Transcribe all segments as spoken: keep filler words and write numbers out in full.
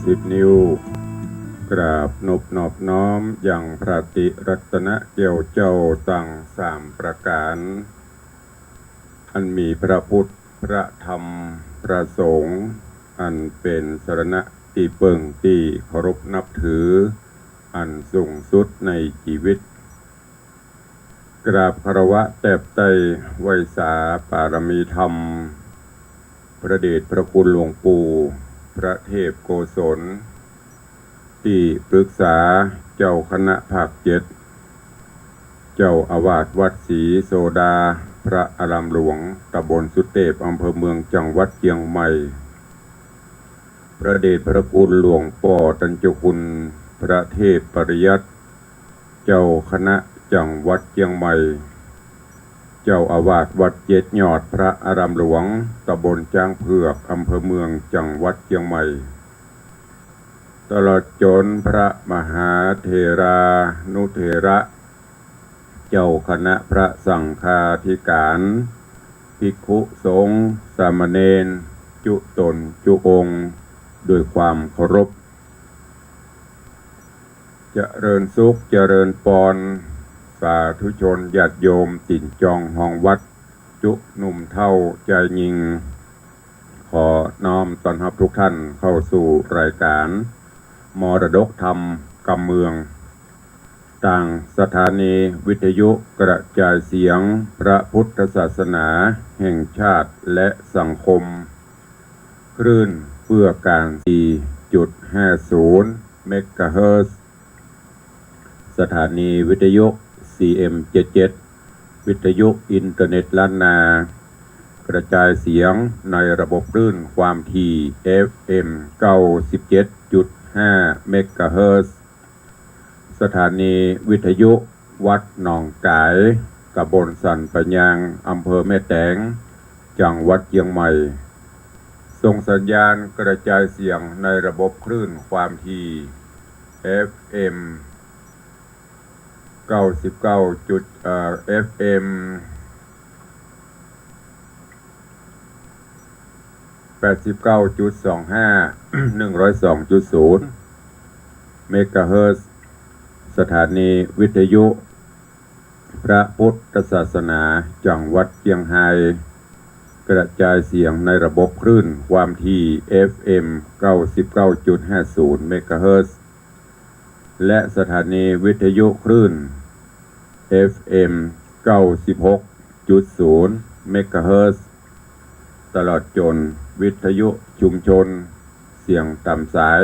สิบนิ้ว กราบนบนอบน้อมยังพระติรัตนแก้วเจ้าตังสามประก๋าน อันมีพระพุทธ พระธรรม พระสงฆ์ อันเป๋นสรณะตี้เปิ้งตี้เคารพนับถือ อันสูงสุดในจีวิต กราบคารวะแตบไต้ไหว้สาปารมีธรรม พระเดชพระคุณหลวงปู่ พระเทพโกศล ตี้ปรึกษาเจ้าคณะภาคเจ็ด เจ้าอาวาสวัดศรีโสดา พระอารามหลวง ตำบลสุเตพ อำเภอเมือง จังหวัดเจียงใหม่ พระเดชพระคุณหลวงป้อตันเจ้าคุณ พระเทพปริยัติ เจ้าคณะจังหวัดเจียงใหม่ เจ้าอาวาสวัดเจ็ดยอด พระอารามหลวง ตำบลจ๊างเผือก อำเภอเมือง จังหวัดเจียงใหม่ ตลอดจ๋นพระมหาเถรานุเถระ เจ้าคณะพระสังฆาธิการ ภิกขุสงฆ์ สามเณร จุ๊ต๋นจุ๊องค์ ด้วยความเคารพ เจริญสุข เจริญปอน สาธุชนญาติโยม ตี๋นจองฮองวัด จุ๊หนุ่มเฒ่าจายญิง ขอน้อมต้อนฮับทุกท่านเข้าสู่รายการมรดกธรรมกำเมือง ตางสถานีวิทยุกระจายเสียงพระพุทธศาสนาแห่งชาติและสังคม คลื่นเพื่อการ สี่จุดห้าศูนย์ เมกะเฮิรตซ์ สถานีวิทยุ ซีเอ็มเจ็ดเจ็ด วิทยุอินเทอร์เน็ตล้านนา กระจายเสียงในระบบคลื่นความถี่ เอฟเอ็ม เก้าสิบเจ็ดจุดห้า เมกะเฮิรตซ์ สถานีวิทยุวัดหนองก๋าย ตำบลสันป่ายาง อำเภอแม่แตง จังหวัดเจียงใหม่ ส่งสัญญาณกระจายเสียงในระบบคลื่นความถี่ เอฟเอ็ม เก้าสิบเก้าจุด เอ่อ เอฟเอ็ม แปดสิบเก้าจุดสองห้า หนึ่งร้อยสองจุดศูนย์ เมกะเฮิรตซ์ สถานีวิทยุพระพุทธศาสนาจังหวัดเจียงไฮ้ กระจายเสียงในระบบคลื่นความถี่ เอฟเอ็ม เก้าสิบเก้าจุดห้าศูนย์ เมกะเฮิรตซ์ และสถานีวิทยุคลื่น เอฟเอ็ม เก้าสิบหกจุดศูนย์ เมกะเฮิรตซ์ ตลอดจ๋นวิทยุชุมชน เสียงต๋ามสาย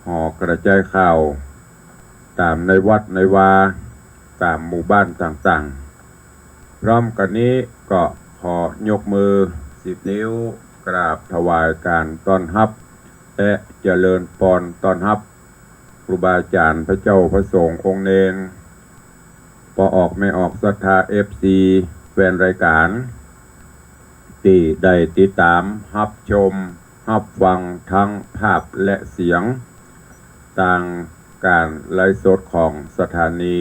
หอกระจายข่าว ต๋ามในวัดในวา ต๋ามหมู่บ้านต่างๆ พร้อมกั๋นนี้ก็ขอยกมือสิบนิ้ว กราบถวายการต้อนฮับ และเจริญปอนต้อนฮับ ครูบาอาจ๋ารย์ พระเจ้าพระสงฆ์องค์เณร ป้อออกแม่ออกศรัทธา เอฟซี แฟนรายการ ตี้ได้ติดต๋ามฮับชมฮับฟังทั้งภาพและเสียง ตางการไลฟ์สดของสถานี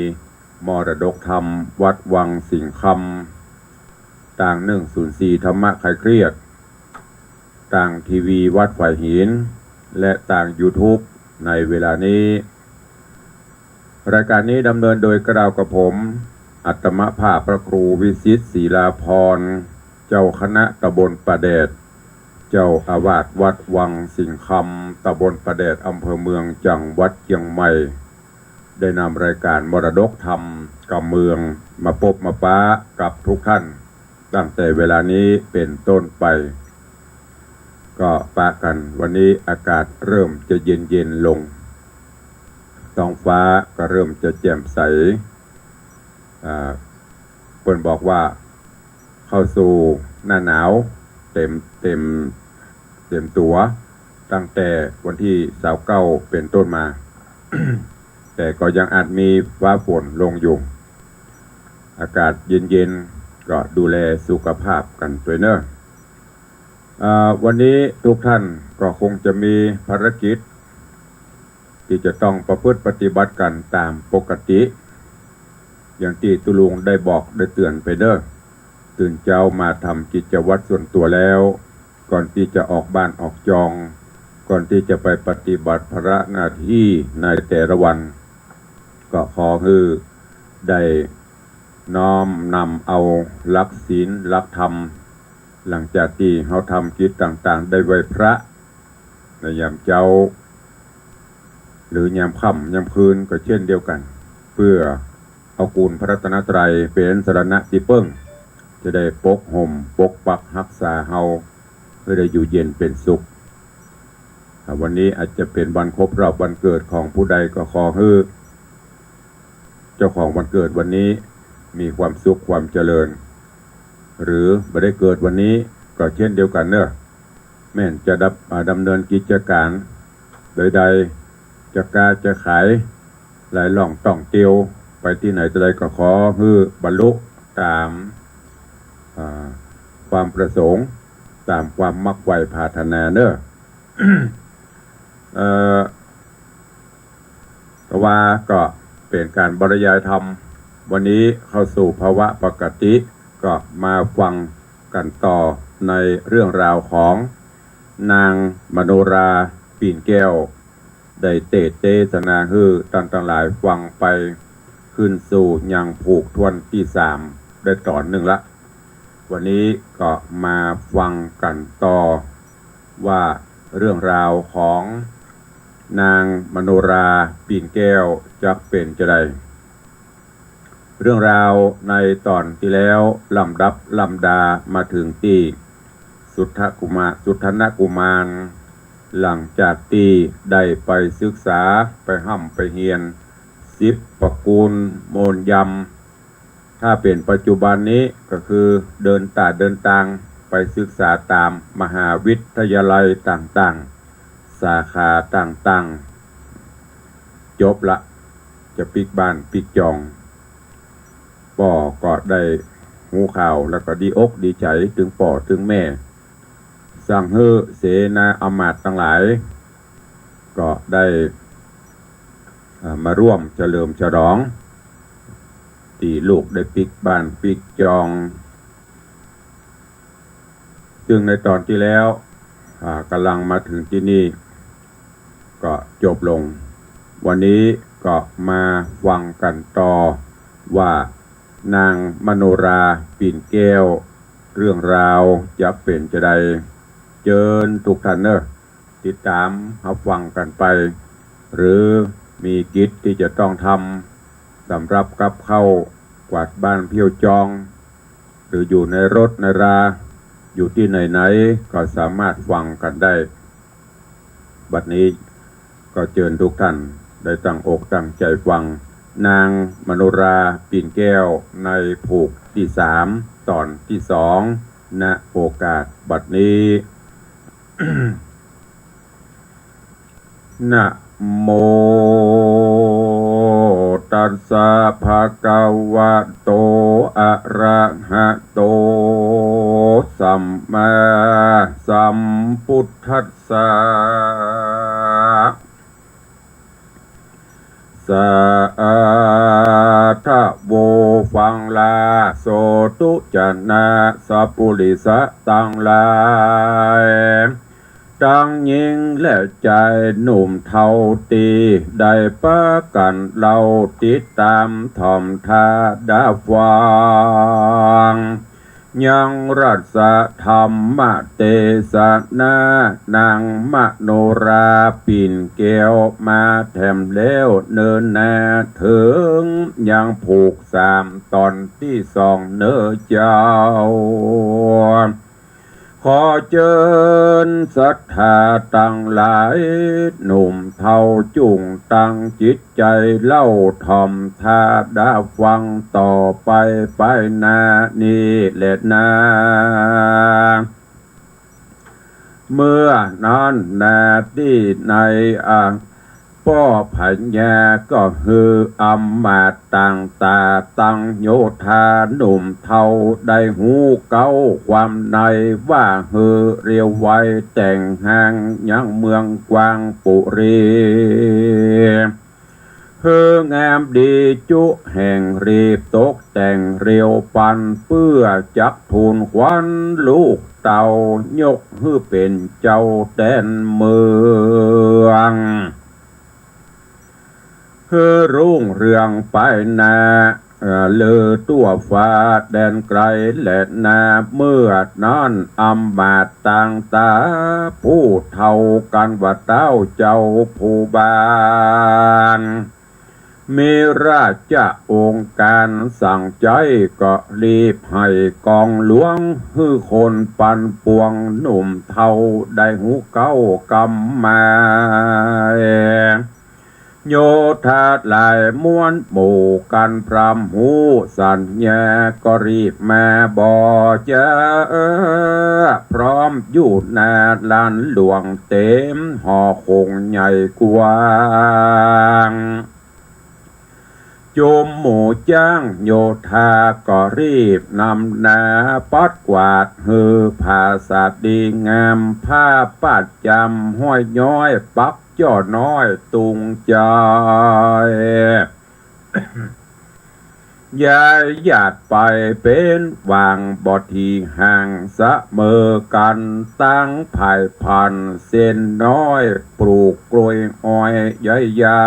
มรดกธรรมวัดวังสิงห์คำ ตาง หนึ่งศูนย์สี่ ธรรมะคลายเครียด ตางทีวีวัดฝายหิน และตางยูทูบในเวลานี้ รายการนี้ดำเนินโดยเกล้ากับผม อาตมาภาพพระครูวิชิต ศิลาภรณ์ เจ้าคณะตำบลป่าแดด เจ้าอาวาสวัดวังสิงห์คำ ตำบลป่าแดด อำเภอเมือง จังหวัดเจียงใหม่ ได้นำรายการมรดกธรรมกำเมืองมาปบมาป๊ากับทุกท่าน ตั้งแต่เวลานี้เป๋นต้นไป ก็ปะกั๋น วันนี้อากาศเริ่มจะเย็นๆ ลง ท้องฟ้าก็เริ่มจะแจ่มใส อ่า เปิ้นบอกว่าเข้าสู่หน้าหนาวเต๋ม เต๋ม เต๋มตั๋ว ตั้งแต่วันตี้ซาวเก้าเป๋นต้นมา แต่ก็ยังอาจมีฟ้าฝนลงอยู่ อากาศเย็นๆ ก็ดูแลสุขภาพกั๋นตวยเน่อ อ่า วันนี้ทุกท่านก็คงจะมีภารกิจตี้จะต้องประพฤติปฏิบัติกั๋นต๋ามปกติ อย่างตี้ตุ๊ลุงได้บอกได้เตื๋อนไปเน่อ ตื่นเจ๊ามาทำกิจวัตรส่วนตั๋วแล้ว ก่อนตี้จะออกบ้านออกจอง ก่อนตี้จะไปปฏิบัติภาระหน้าตี้ในแต่ละวัน ก็ขอหื้อได้น้อมนำเอาหลักศีล หลักธรรม หลังจากตี้เฮาทำกิจต่างๆ ได้ไหว้พระในยามเจ๊า หรือยามค่ำยามคืนก็เจ้นเดียวกั๋๋น เปื้อเอาคุณพระรัตนตรัยเป๋นสรณะตี้เปิ้ง จะได้ปกห่มปกปักฮักษาเฮาหื้อได้อยู่เย็นเป๋นสุข อ่า วันนี้อาจจะเป๋นวันครบรอบวันเกิดของผู้ใดก็ขอหื้อเจ้าของวันเกิดวันนี้มีความสุขความเจริญ หรือบ่ได้เกิดวันนี้ก็เจ้นเดียวกั๋นเนาะ แม้นจะดำ อ่า ดำเนินกิจก๋านใดๆ จะก๊าจะขาย หลายล่องต่องเตียว ไปตี้ไหนตี้ใดก็ขอหื้อบรรลุต๋าม อ่า ความประสงค์ ต๋ามความมักใฝ่ปรารถนาเนาะ เอ่อ แต่ว่าก็เป๋นก๋านบรรยายธรรม วันนี้เข้าสู่ภาวะปกติ ก็มาฟังกั๋นต่อในเรื่องราวของนางมโนรา ปิ่นแก้ว ได้เตสน์เตสนาหื้อต้านตังหลายฟังไป ขึ้นสู่ยังผูกถ้วนตี้สามได้ต๋อนนึ่งละ วันนี้ก็มาฟังกั๋นต่อว่าเรื่องราวของนางมโนรา ปิ่นแก้ว จักเป๋นจาใด เรื่องราวในต๋อนตี้แล้ว ลำดับลำดามาเถิงตี้สุทธกุมา- สุทธนกุมาร หลังจากตี้ได้ไปศึกษา ไปฮ่ำไปเฮียน สิบประกูลโมนยำ ถ้าเป๋นปัจจุบันนี้ก็คือเดินต๋าเดินตางไปศึกษาต๋ามมหาวิทยาลัยต่างๆ สาขาต่างๆ จบละ จะปิ๊กบ้านปิ๊กจอง ป้อก็ได้ฮู้ข่าวแล้วก็ดีอกดีใจ๋เถิงป้อเถิงแม่ สั่งหื้อเสนาอำมาตย์ตังหลาย ก็ได้ อ่า มาร่วมเฉลิมฉลอง ตี้ลูกได้ปิ๊กบ้านปิ๊กจอง ซึ่งในต๋อนตี้แล้ว อ่า ก่ำลังมาเถิงตี้นี่ ก็จบลง วันนี้ก็มาฟังกั๋นต่อว่านางมโนรา ปิ่นแก้ว เรื่องราวจะเป๋นจาใด เจิญทุกท่านเนาะ ติดต๋ามฮับฟังกั๋นไป หรือมีกิจตี้จะต้องทำ สำหรับกับข้าวกวาดบ้านเผี้ยวจอง หรืออยู่ในรถในรา อยู่ตี้ไหนๆ ก็สามารถฟังกั๋นได้ บัดนี้ก็เจิญทุกท่านได้ตั้งอกตั้งใจ๋ฟัง นางมโนรา ปิ่นแก้ว ในผูกตี้สาม ต๋อนตี้สอง ณ โอกาสบัดนี้ นะโม ตัสสะ ภะคะวะโต อะระหะโต สัมมาสัมพุทธัสสะ สาธะโว ฟังลาโสตุ จะนะสัปปุริสะตังหลาย ตังญิงและจายหนุ่มเฒ่าตี้ได้ปากั๋นเล่าติดต๋ามถ่อมถ้าดาฟัง ยังรัสธรรมเตสนานางมโนรา ปิ่นแก้ว มาแถมแล้วเนินนา เถิงยังผูกสาม ต๋อนตี้สองเนาะเจ้า ขอเจิญศรัทธาตังหลาย หนุ่มเฒ่าจุ่งตั้งจิตใจ๋เล่าถ่อมถ้าดาฟังต่อไป ไปหน้านี้แลนา เมื่อนั้นนาตี้ใน อ่า ป้อพญาก็หื้ออำมาตย์ต่างต๋าตั้งโยธา หนุ่มเฒ่าได้ฮู้เก๊าความใน ว่าหื้อเรียวไวแต่งฮางยังเมืองกวางปุรี หื้องามดีจุแห่ง รีบตกแต่งเร็วปัน เปื้อจักทูลขวัญลูกเต้า ยกหื้อเป๋นเจ้าแดนเมือง หื้อรุ่งเรืองไปหน้า เอ่อ เลิศทั่วฟ้าแดนไกลแลนา เมื่อนั้นอำมาตย์ต่างต๋า ผู้เฒ่ากั๋นว่าเต๊าเจ้าผู้บาน มีราชองค์ก๋านสั่งใจ๊ ก็รีบหื้อกองหลวง หื้อคนปันปวงหนุ่มเฒ่า ได้ฮู้เก๊ากำหมาย โยธาหลายมวลหมู่กั๋นพร่ำฮู้สัญญา ก็รีบมาบ่จ๊า พร้อมอยู่หน้าลานหลวง เต๋มหอคงใหญ่กว้าง จุมหมู่จ๊างโยธาก็รีบนำหน้า ปัดกวาดหื้อผาสาดดีงาม ผ้าปาดจ๋ำห้อยย้อย ปักจ้อน้อยตุงใจ๋ ย้ายหยาดไปเป๋นหว่างบ่ตี้ห่างเสมอกั๋น ตังผายพันเส้นน้อย ปลูกกล้วยอ้อยใหญ่ใหญ่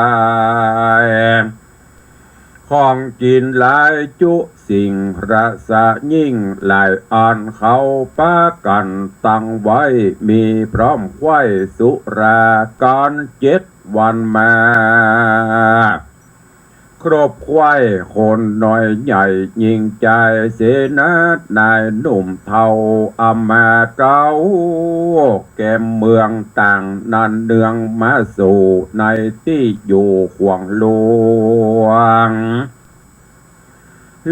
ของกิ๋นหลายจุสิ่ง ราชะยิ่งหลายอัน เขาปากั๋นตั้งไว้ มีพร้อมใคว่สุรากั๋นเจ็ดวันมา ครบใคว่คนน้อยใหญ่ ยิ่งใจ๋เสนา นายหนุ่มเฒ่าอำมาตย์เก๊า แก่เมืองต่างนั้นเนืองมาสู่ ในตี้อยู่ขวางหลวง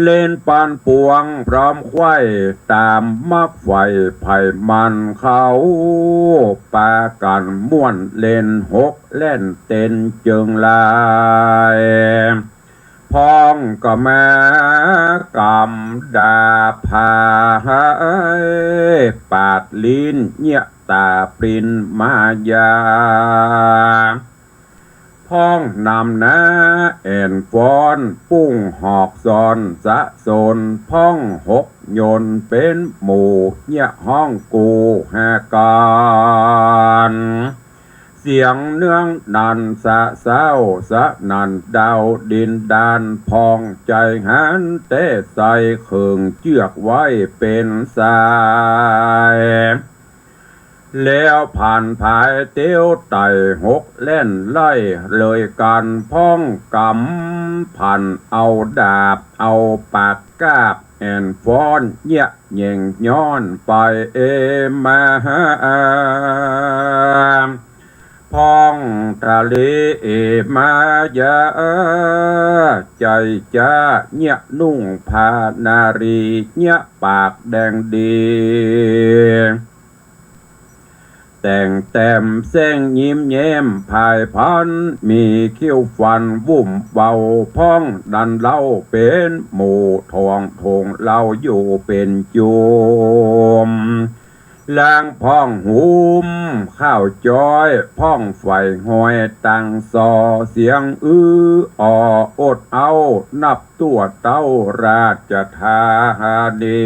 เล่นปันปวงพร้อมใคว่ ต๋ามมักใฝ่ไผมันเขา ปากั๋นม่วนเล่นหกแล่นเต้นเจิงลาย พ่องก็มากำดาบผาย ปาดลิ้นเยียะต๋าปริ้นมายา พ่องนำหน้าแอ่นฟ้อน ปุ้งหอกซอนสะสน พ่องหกยนต์เป๋นหมู่ เยียะฮ้องกู่หากั๋น เสียงเนืองนันสะเซ้า สนั่นดาวดินดาน พ่องใจ๋หันแต๊ใส่ เคิงเจื้อกไว้เป๋นสาย แล้วผ่านผายเตี้ยวไต่ หกแล่นไล่เลยกั๋น พ่องกำผันเอาดาบ เอาปากกาบ แอ่นฟ้อนเยียะแหย่งย้อนไปเอมา พ่องทะเลเอมายา ใจ๋จ๊าเยียะนุ่งผ้านารี เยียะปากแดงดี แต่งแต้มแสงยิ้มแย้ม ผายพันมีคิ้วฟันวุ่มเบา พ่องดันเหล้าเป๋นหมู่ ถ่วงถงเหล้าอยู่เป๋นจุม ลางพ่องหุมข้าวจ้อย พ่องใฝ่ห้อยตังส่อ เสียงอื้ออ่ออดเอ้า นับตั๋วเต้าราชธานี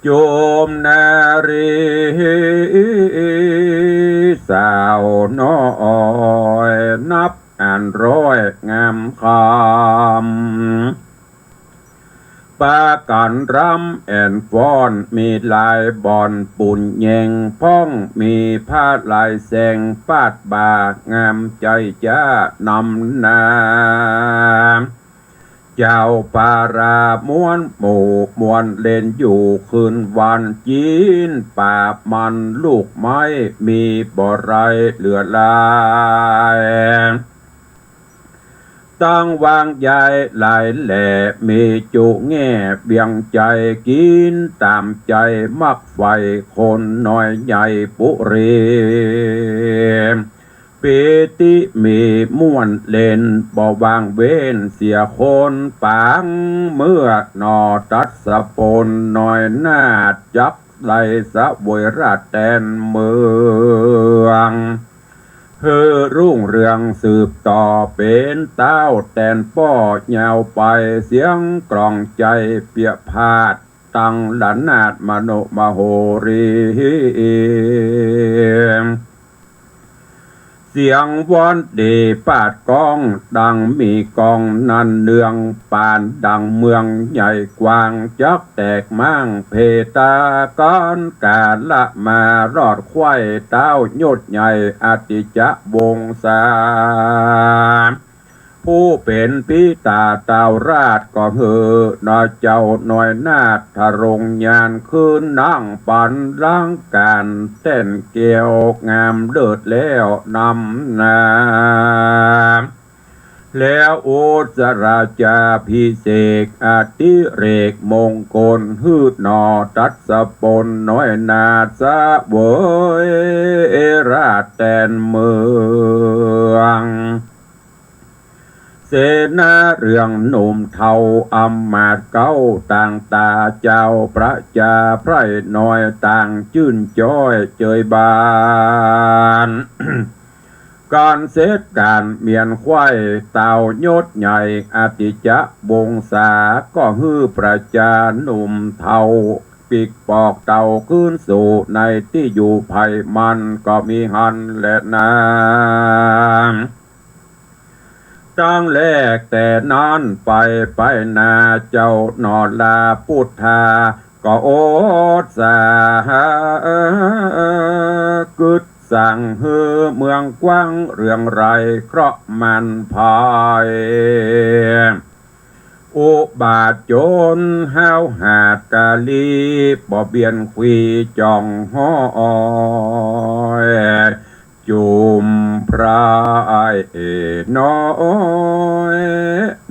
จุมนารีสาวน้อย นับอันร้อยงามคำ ปากั๋นรำแอ่นฟ้อน มีหลายบ่อนปูนแย่ง พ่องมีผ้าลายแสง ปาดบ่างามใจ๋จ๊านำหน้า เจ้าปาราม้วนหมู่ ม่วนเล่นอยู่คืนวัน จิ๊นป่ามันลูกไม้ มีบ่ไรเหลือหลาย ตังวางใหญ่หลายแหล่ มีจุแง่เวียงใจ๋ กิ๋นต๋ามใจ๋มักใฝ่ คนน้อยใหญ่ปุรี ปีติมีม่วนเล่น บ่ว่างเว้นเสียคนปาง เมื่อหน่อตัสสะพลน้อยนาฏ จักได้เสวยราชแดนเมือง เฮ หื้อรุ่งเรืองสืบต่อเป๋นเต๊าแตนป้อยาวไป เสียงกลองใจ๋เปียะพาด ตังระนาดมโนมโหรี เสียงว้อนดีปาดก้องดังมีกอง นันเนืองปานดังเมืองใหญ่กว้าง จักแตกม้างเพตา ก้อนกาละมารอดไขว้ เต๊ายศใหญ่อติจจวงศา ผู้เป๋นปิตาเต้าราชก็หื้อหน่อเจ้าหน่อยนาถ ทรงญาณคืนนั่งปันลังการ แต้นแก้วงามเลิศแล้วนำหน้า แล้วอุจจาราจาภิเษก อติเรกมงคล หื้อหน่อตัดสะปนหน่อยนาถ เสวยราชแตนเมือง เสนาเรืองหนุ่มเฒ่าอำมาตย์เก๊า ต่างต๋าเจ้าประจาไพร่หน่อย ต่างจื้นจ้อยเจยบาน ก๋านเสร็จก๋านเมียนไขว้ เต้ายศใหญ่อติจจวงศา ก็หื้อประจาหนุ่มเฒ่า ปิ๊กปอกเต้าคืนสู่ในตี้อยู่ใผมัน ก็มีหั้นแลนา ตั้งแลแต่นั้นไป ไปหน้าเจ้าหน่อลาพุทธา ก็อดสากึ๊ดสั่งหื้อเมืองกว้างเรืองไร้เคราะห์มันภัย อุบาทโจรห้าวหาดกาลี บ่เบียนขวีจ่องห้อย จุมพระไอ้น้อย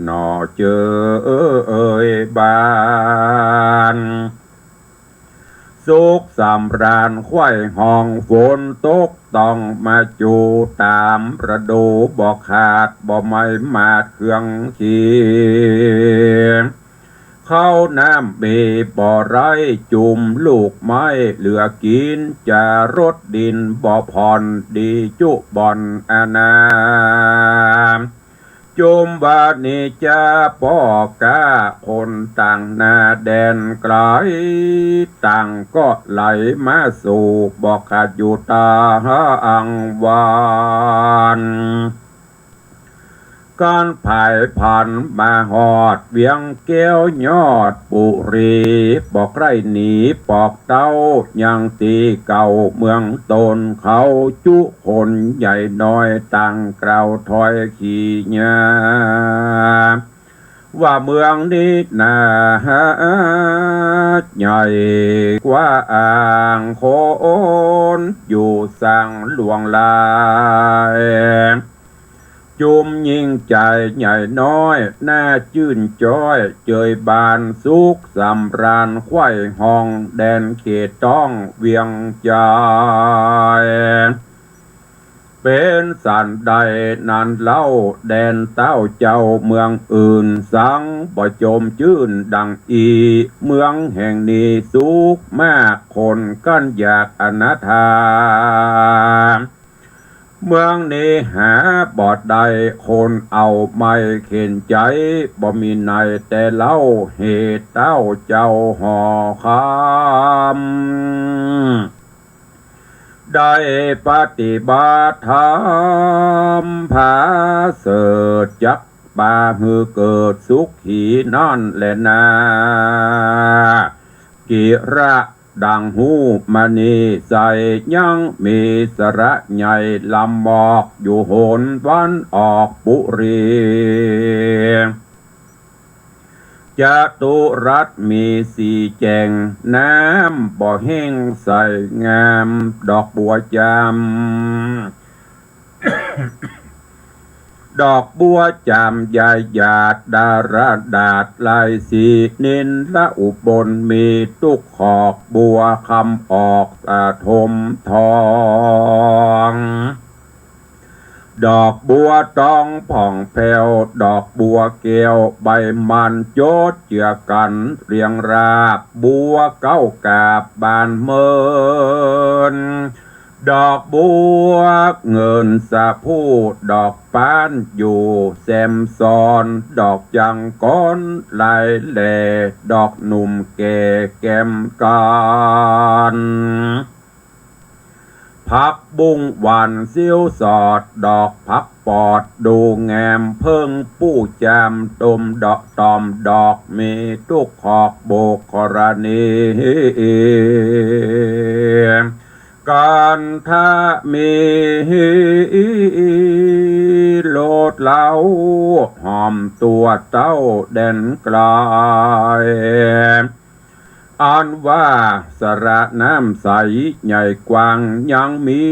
หน่อเจยบาน สุขสำราญไขว้ห้อง ฝนตกต้องมาจู๋ ต๋ามฤดูบ่ขาด บ่ไหม้หมาดเครื่องขี ข้าวน้ำมีบ่ไร้ จุมลูกไม้เหลือกิ๋น จารถดินบ่ผ่อน ดีจุบ่อนอาณา จุมวานิจจาป้อก๊า คนต่างหน้าแดนไก๋ ต่างก็ไหลมาสู่ บ่ขาดอยู่ตางวัน ก๋านผายผันมาฮอดเวียงแก้วยอดปุรี บ่ใก้หนีปอกเต้ายังตี้เก่า เมืองตนเขาจุคนใหญ่น้อย ต่างกล่าวถ้อยขี้หยา ว่าเมืองนี้นาใหญ่กว้าง คนอยู่สังหลวงหลาย จุมยิ่งใจ๋ใหญ่น้อย น่าจื้นจ้อยเจยบาน สุขสำราญไขว้ห้อง แดนเขตต้องเวียงใจ๋ เป๋นสันใดนั้นเล่า แดนเต้าเจ้าเมืองอื่น สังบ่จมจื้นดังอี้ เมืองแห่งนี้สุขมาก คนกั้นอยากอนาถา เมืองนี้หาบ่ได้ คนเอาไม้เข็นใจ๋ บ่มีไหนแต่เล่า เหตุเต้าเจ้าหอคำ ได้ปฏิบัติธรรมผาเสริฐ จักปาหื้อเกิดสุขีนั้นแลนา กิระดังฮูปมณีใส ยังมีสระใหญ่ลำมอก อยู่หนวันออกปุรี จตุรัสมีสี่แจ่ง น้ำบ่แห้งใสงาม ดอกบัวจาม ดอกบัวจามใหญ่หยาด ดาระดาษลายสี นิลอุบลมีตุ๊กขอก บัวคำออกสะทมทอง ดอกบัวตองผ่องแผ้ว ดอกบัวแก้วใบมัน โจดเจือกั๋นเรียงราบ บัวเก๊ากาบบานเมิน ดอกบัวเงินสะพู ดอกป๊านอยู่แซมซ้อน ดอกจังก้อนลายแหล่ ดอกหนุ่มแก่แกมกัน ผักบุ้งหวานเสี้ยวสอด ดอกผักปอดดูแงม เผิ้งปู้จามตมดอกตอมดอก มีทุกขอกบุคคลณี กันทะมี โลดเหล้าหอมตั๋วเต้าแดนไกล อันว่าสระน้ำใสใหญ่กว้าง ยังมี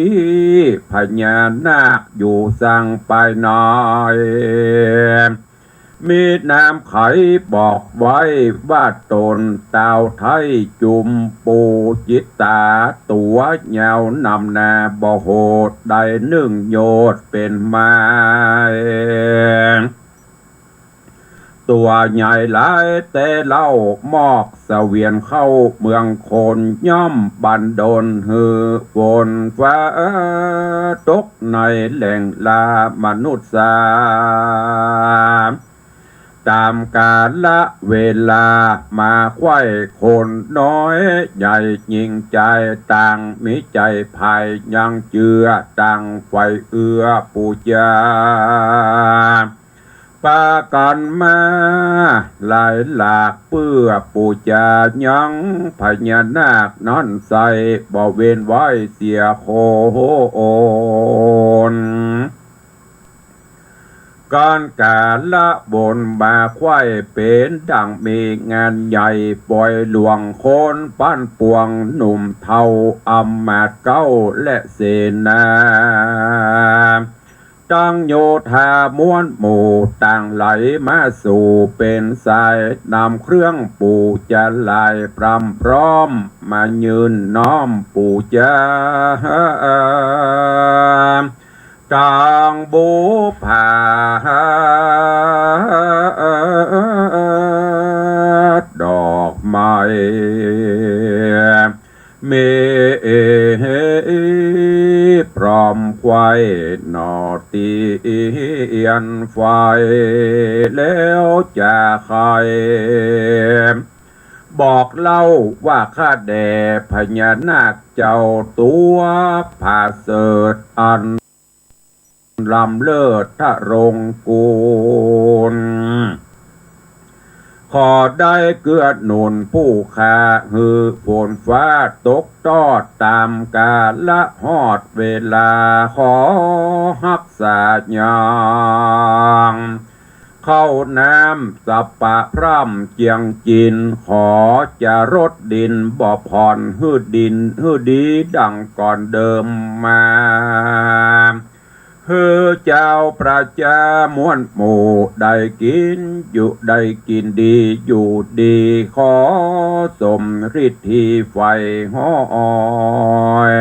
พญานาคอยู่สังภายใน มีนามไขบอกไว้ว่าต๋นตาวไทยจุมปู๋จิตต๋า ตั๋วยาวนำหน้าบ่โหด ได้นึ่งโยชน์เป๋นไม้ ตั๋วใหญ่หลายแต่เล่า มอกเสวียนเข้าเมืองคน ย่อมบันดลหื้อฝนฟ้าตก ในแหล่งลามนุษย์สา ต๋ามกาละเวลามาไขว้คนน้อยใหญ่ ญิงจายต่างมีใจ๋ใผ ยังเจื้อต่างใฝ่เอื้อปู๋จา ปากั๋นมาหลายหลาก เปื้อปู๋จายังพญานาคนั้นใส่ บ่เว้นไว้เสียคน ก๋านกาละบนมาไขว้เป๋นดั่งมีงานใหญ่ ป่อยหลวงคนป้านปวง หนุ่มเฒ่าอำมาตย์เก๊าและเสนา ตังโยธาม้วนหมู่ต่างไหลมาสู่เป๋นสาย นำเครื่องปู๋จาหลายพร่ำพร้อม มายื่นน้อมปู๋จา ตังบูผาดอกไม้ มีพร้อมไขว้หน่อเตียนไฟ แล้วจะใค่บอกเล่าว่าข้าแด่พญานาคเจ้าตั๋วผาเสริฐอัน ล้ำเลิศทะรงกูล ขอได้เกื้อหนุนผู้ข้า หื้อฝนฟ้าตกตอดต๋ามกาละฮอดเวลา ขอฮักษายัง ข้าวน้ำสะปะพร่ำเจียงกิ๋น ขอจะรดดินบ่ผ่อน หื้อดินหื้อดีดังก่อนเดิมมา หื้อเจ้าประจาม้วนหมู่ได้กิ๋นอยู่ ได้กิ๋นดีอยู่ดี ขอสมฤทธีใฝ่ฮอย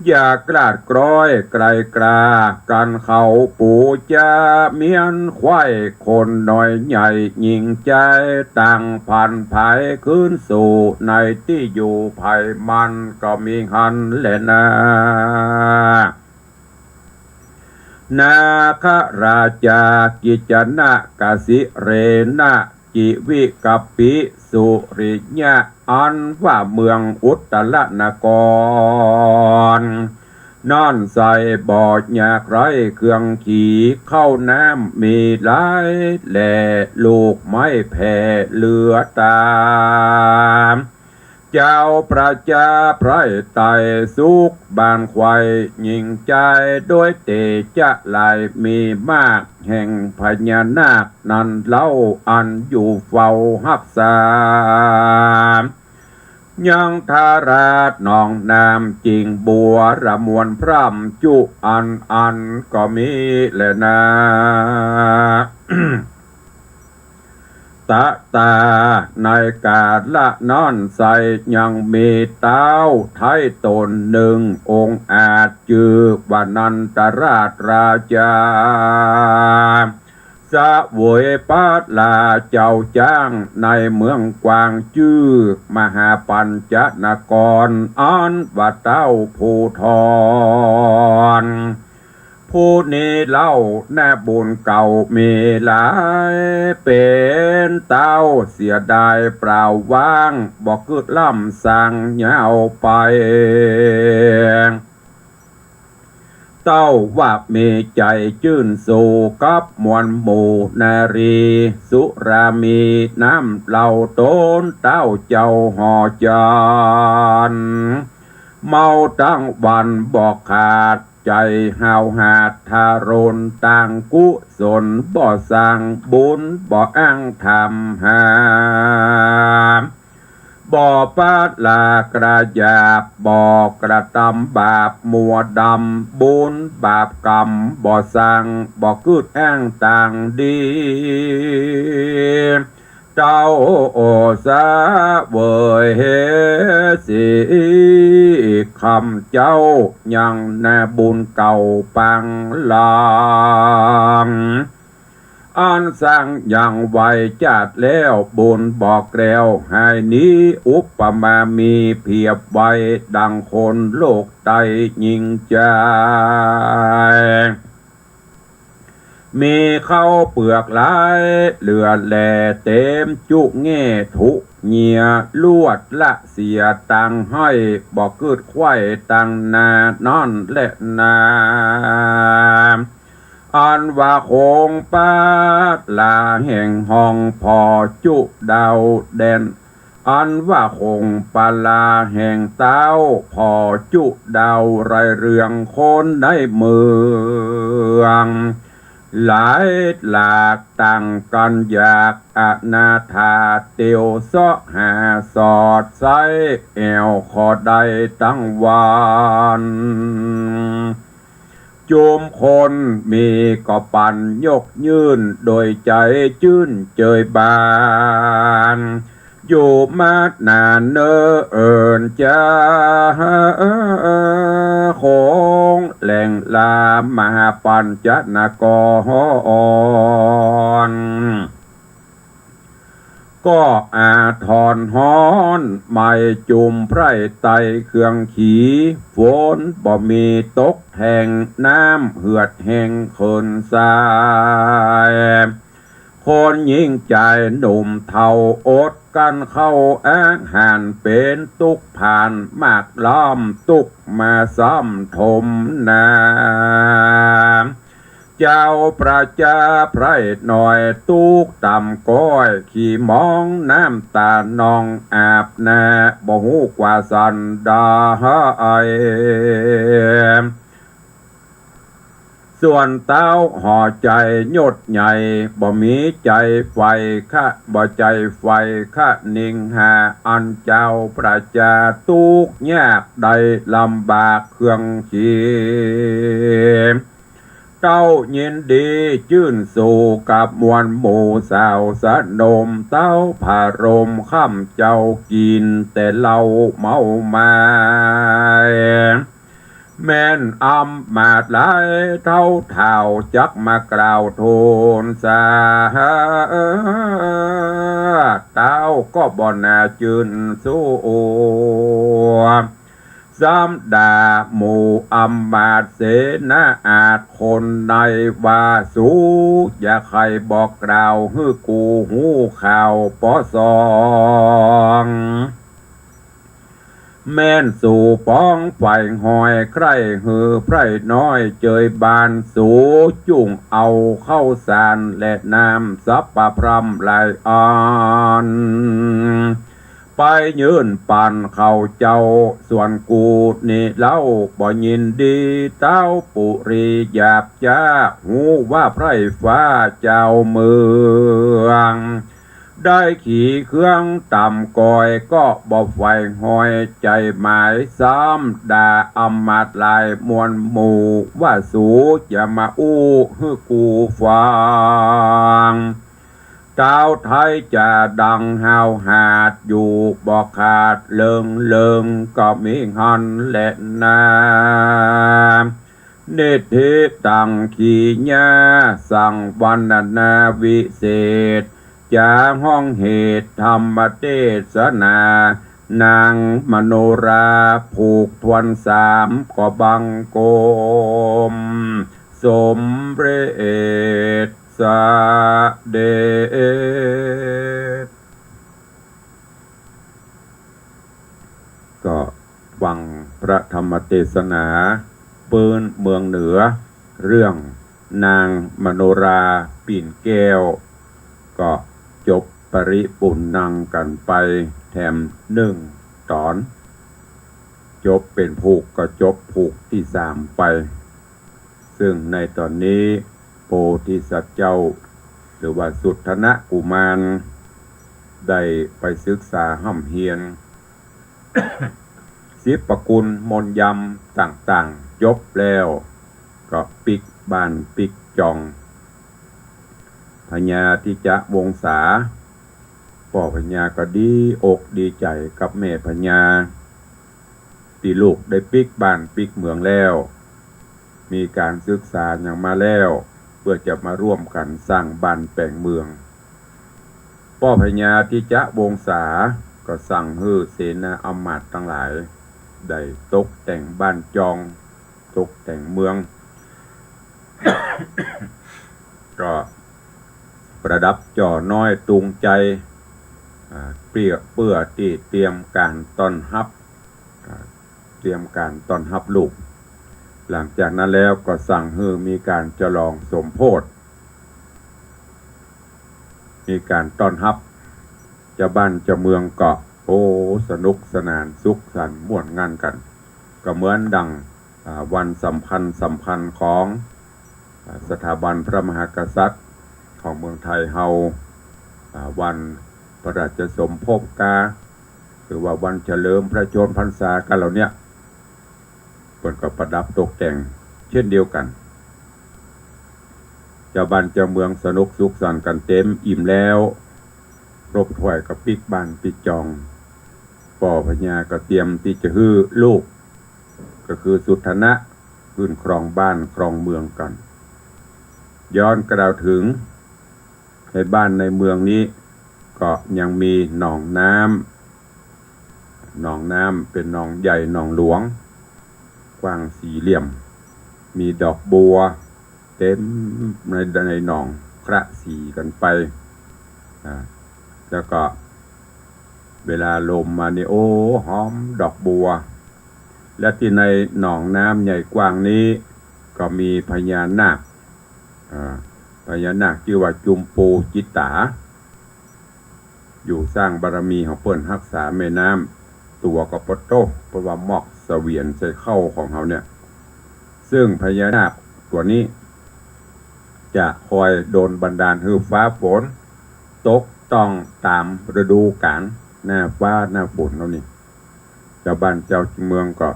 อย่ากลาดกร้อยไกลกลา กั๋นเขาปู๋จาเมี้ยนไขว้คนน้อยใหญ่ ญิงจายต่างผันผายคืนสู่ในตี้อยู่ใผมัน ก็มีหั้นแลนา นาคราชากิจจนะกสิเรนะ จิวิกปปิสุริยะ อันว่าเมืองอุตตรนคร นั้นใส่บ่อยากไร้เครื่องขี่ ข้าวน้ำมีหลายแหล่ ลูกไม้แผ่เหลือต๋าม เจ้าประจาไพร่ไต่สุขบานไขว้ ญิงจายโดยเตจะหลายมีมาก แห่งพญานาคนั้นเล่าอันอยู่เฝ้าฮักษา ยังทาราชหนองน้ำจิ่งบัวระมวลพร่ำจุอันอันก็มีแลนา ตะตา ในกาละนั้นใส่ยังมีต๊าวไท้ต๋นนึ่งองค์อาจ จื้อว่านันทราชราชา เส เสวยปราชญ์เจ้าจ๊างในเมืองกวางจื้อมหาปัญจนคร อันว่าเต้าภูธร ผู้นี้เล่านาบุญเก่ามีหลาย เป๋นเต้าเสียดายเปล่าว่าง บ่กึ๊ดล้ำสังยาวไป เต้าว่ามีใจ๋จื้นสู่กับมวลหมู่นารี สุรามีน้ำเหล้าต๋นเต้าเจ้าห่อจัน เมาตึงวันบ่ขาด ใจ๋ห้าวหาดทะรน ตังกุศลบ่สร้าง บุญบ่อ้างธรรมหา บ่ปะละกระหยาบ บ่กระตำบาปมัวดำ บุญบาปกรรมบ่สร้าง บ่กึ๊ดอ้างตางดี เต้าเสวยเฮสี คำเจ้ายังนาบุญเก่าปังหลัง อันสร้างยังไว้จาติแล้ว บุญบ่แคล้วหายหนี อุปมามีเปรียบไว้ดังคนโลกใต้ยิ่งใจ๋ มีข้าวเปลือกหลายเหลือแหล่ เต๋มจุแง่ทุเหยีย ลวดละเสียตังห้อย บ่กึ๊ดไขว้ตังหน้านั้นแลนา อันว่าคงปะละแห่งห้องผ่อจุดาวแดน อันว่าคงปะละแห่งเต้าผ่อจุดาวไรเรืองคนในเมือง หลายหลากต่างกั๋นอยากอนาถา เตียวเซาะหาสอดใส แอ่วขอได้ตึงวัน จุมคนมีก็ปั๋นยกยื่น โดยใจ๋จื้นเจยบาน อยู่มาหนานเน่อเอิ้นจา คงแหล่งลามหาปัญจนคร ก็อาทรฮ้อน ไหม้จุ่มไพร่ไต้เครื่องขี ฝนบ่มีตกแทง น้ำเหือดแห้งเขินสาย คนญิงจายหนุ่มเฒ่าอดกลั้นข้าวอาหาร เป๋นตุ๊กข์ผ่านมากล้ำ ตุ๊กข์มาซ้ำถมหน้า เจ้าประจาไพร่น้อยตุ๊กข์ต่ำก้อย ขี้หมองน้ำต๋านองอาบหน้า บ่ฮู้กว่าสันใด ส่วนเต้าห่อใจ๋ยศใหญ่ บ่มีใจ๋ใฝ่คะ บ่ใจ๋ใฝ่คะนิงหา อันเจ้าประจาตุ๊กข์ยากได้ลำบากเครื่องขี เต้ายินดีจื้นสู่กับมวลหมู่สาวสนม เต้าผะรมค่ำเจ้ากิ๋นแต่เหล้าเมามาย แม่นอำมาตย์หลายเฒ่าถ่าวจักมากล่าวทูลสา เต้าก็บ่น่าจื้นสู้ ซ้ำด่าหมู่อำมาตย์เสนาอาชญ์คนในว่า สูอย่าใค่บอกกล่าวหื้อกูฮู้ข่าวปอสอง แม่นสูปองใฝ่ฮอยใคร่หื้อไพร่น้อยเจยบาน สูจุ่งเอาข้าวสารและน้ำสัพพะพร่ำหลายอัน ไปยื่นปั๋นเขาเจ้า ส่วนกูนี้เล่าบ่ยินดี เต้าปุรีหยาบจ๊า ฮู้ว่าไพร่ฟ้าเจ้าเมือง ได้ขี่เครื่องต่ำก้อย ก็บ่ใฝ่ฮอยใจ๋หมาย ซ้ำด่าอำมาตย์หลายมวลหมู่ ว่าสูอย่ามาอู้หื้อกูฟัง เต้าไท้จะดังห้าวหาดอยู่ บ่ขาดเลิงเลิงก็มีหั้นแลนา นิทธิตัง ขีณา สังวรรณนาวิเศษ จ๋าฮ้องเหตุธรรมเตสนา นางมโนรา ผูกทวนสาม ก็บังคมสมเร็จสะเด็จ ก็ฟังพระธรรมเตสนาปื๊นเมืองเหนือ เรื่องนางมโนราปิ่นแก้ว ก็จบปริปุณณังกั๋นไปแถมนึ่งต๋อน จบเป๋นผูกก็จบผูกตี้สามไป ซึ่งในต๋อนนี้โพธิสัตว์เจ้า หรือว่าสุทธนะกุมาร ได้ไปศึกษาฮ่ำเฮียน ศิลปะกุลมนต์ยำต่างๆ จบแล้ว ก็ปิ๊กบ้านปิ๊กจอง พญาทิจวงศา ป้อพญาก็ดีอกดีใจ๋กับแม่พญา ตี้ลูกได้ปิ๊กบ้านปิ๊กเมืองแล้ว มีก๋านศึกษาหยังมาแล้ว เปื้อจะมาร่วมกั๋นสร้างบ้านแป๋งเมือง ป้อพญาทิจวงศาก็สั่งหื้อเสนาอำมาตย์ตังหลาย ได้ตกแต่งบ้านจอง ตกแต่งเมือง ก็ประดับจ่อน้อยตุงใจ๋ อ่า เปื้อ เปื้อตี้เตรียมก๋านต้อนฮับ อ่า เตรียมก๋านต้อนฮับลูก หลังจากนั้นแล้วก็สั่งหื้อมีก๋านฉลองสมโภช มีก๋านต้อนฮับ จาวบ้านจาวเมืองก็ โอ้ สนุกสนานสุขสันต์ม่วนงันกั๋น ก็เหมือนดั่ง อ่า วันสำคัญสำคัญของ อ่า สถาบันพระมหากษัตริย์ของเมืองไทยเฮา อ่า วันพระราชสมภพกา หรือว่าวันเฉลิมพระชนมพรรษากั๋นเหล่าเนี้ย เปิ้นก็ประดับตกแต่งเช่นเดียวกั๋น จาวบ้านจาวเมืองสนุกสุขสันต์กั๋นเต็มอิ่มแล้ว ครบถ้วยก็ปิ๊กบ้านปิ๊กจอง ป้อพญาก็เตรียมตี้จะหื้อลูก ก็คือสุทธนะ ขึ้นครองบ้านครองเมืองกั๋น ย้อนกล่าวเถิง ในบ้านในเมืองนี้ก็ยังมีหนองน้ำ หนองน้ำเป๋นหนองใหญ่หนองหลวง กว้างสี่เหลี่ยม มีดอกบัวเต็มใน ในหนองคละสีกั๋นไป อ่า แล้วก็เวลาลมมานี่ โอ้ หอมดอกบัว และตี้ในหนองน้ำใหญ่กว้างนี้ก็มีพญานาค อ่า พญานาคจื้อว่าจุมปูจิตตา อยู่สร้างบารมีของเปิ้นฮักษาแม่น้ำ ตั๋วก็ปะโต้ เปิ้นว่ามอกเสวียนใส่เข้าของเฮาเนี่ย ซึ่งพญานาคตั๋วนี้จะคอยดลบันดาลหื้อฟ้าฝนตกต้องต๋ามฤดูกาล หน้าฟ้าหน้าฝนเฮานี่ จาวบ้านจาวเมืองก็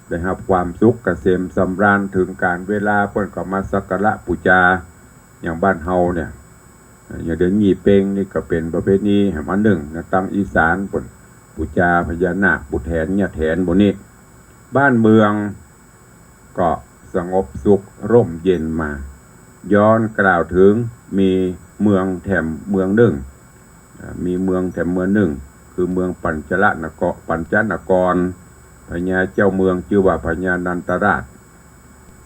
ได้ฮับความสุขเกษมสำราญ เถิงก๋าลเวลาเปิ้นก็มาสักการะปู๋จา อย่างบ้านเฮาเนี่ย อย่างเดือนยี่เป็งนี่ก็เป๋นประเพณีแหมอันนึ่งนะ ตังอีสานเปิ้นปู๋จาพญานาค ปู่แถน ย่าแถน หมู่นี้ บ้านเมืองก็สงบสุขร่มเย็นมา ย้อนกล่าวเถิงมีเมืองแถมเมืองนึ่ง อ่า มีเมืองแถมเมืองนึ่ง คือเมืองปัญจละนคร ปัญจนคร พญาเจ้าเมืองจื้อว่าพญานันทราช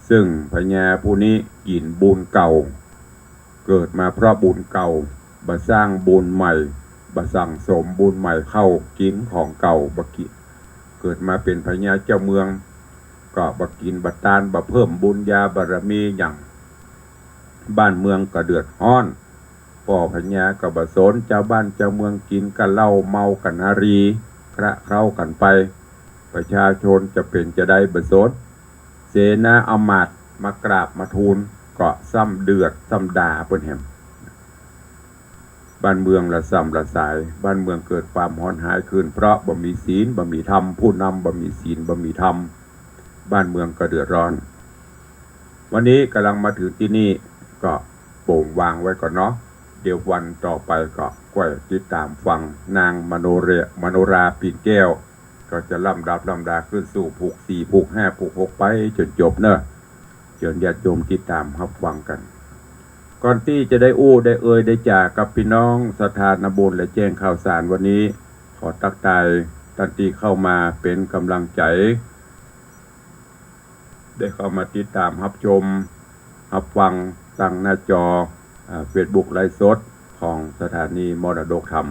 ซึ่งพญาผู้นี้กิ๋นบุญเก่า เกิดมาเพราะบุญเก่า บ่สร้างบุญใหม่ บ่สั่งสมบุญใหม่เข้า กิ๋นของเก่า บ่กิ๋น เกิดมาเป๋นพญาเจ้าเมือง ก็บ่กิ๋นบ่ตาน บ่เพิ่มบุญญาบารมีหยัง บ้านเมืองก็เดือดฮ้อน ป้อพญาก็บ่สน จาวบ้านจาวเมืองกิ๋นก้าเหล้าเมากั๋นอารี คละเคล้ากั๋นไป ประชาชนจะเป๋นจะใดบ่สน เสนาอำมาตย์มากราบมาทูลก็ซ้ำเดือดซ้ำด่าเปิ้นแหม บ้านเมืองละส่ำละสาย บ้านเมืองเกิดความหอนหายขึ้น เพราะบ่มีศีล บ่มีธรรม ผู้นำบ่มีศีล บ่มีธรรม บ้านเมืองก็เดือดร้อน วันนี้ก๋ำลังมาเถิงตี้นี่ ก็โป่งวางไว้ก่อนเนาะ เดี๋ยววันต่อไปก็ก้อยติดต๋ามฟังนางมโนเร มโนราปิ่นแก้ว ก็จะลำดับลำดาขึ้นสู่ผูกสี่ ผูกห้า ผูกหก ไปจ๋นจบเนาะ เจิญญาติโยมติดต๋ามฮับฟังกั๋น ก่อนตี้จะได้อู้ได้เอ่ยได้จ๋ากับปี้น้องศรัทธานาบุญและแจ้งข่าวสารวันนี้ ขอตั๊กตายต้านตี้เข้ามาเป๋นก๋ำลังใจ๋ ได้เข้ามาติดต๋ามฮับชมฮับฟังตางหน้าจอ อ่า เฟซบุ๊กไลฟ์สดของสถานีมรดกธรรม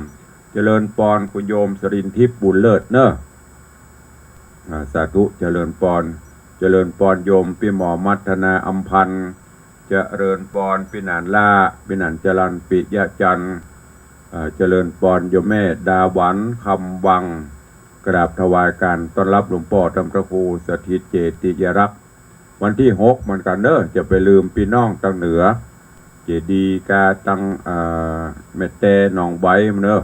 เจริญปอนคุณโยมสรินทิพย์บุญเลิศเน่อ อ่า สาธุ เจริญปอน เจริญปอนโยมปี้หมอมัทนาอำพันธ์ เจริญปอนปี้หนานล้า ปี้หนานจรัญปิยะจันทร์ อ่า เจริญปอนโยมแม่ดาหวันคำวัง กราบถวายก๋านต้อนฮับหลวงป้อต้านพระครูสถิตเจติยรักษ์ วันตี้หกเหมือนกั๋นเน่อ จะไปลืมปี้น้องตางเหนือ เจดีย์กาตัง เอ่อ แม่แตหนองไบเน่อ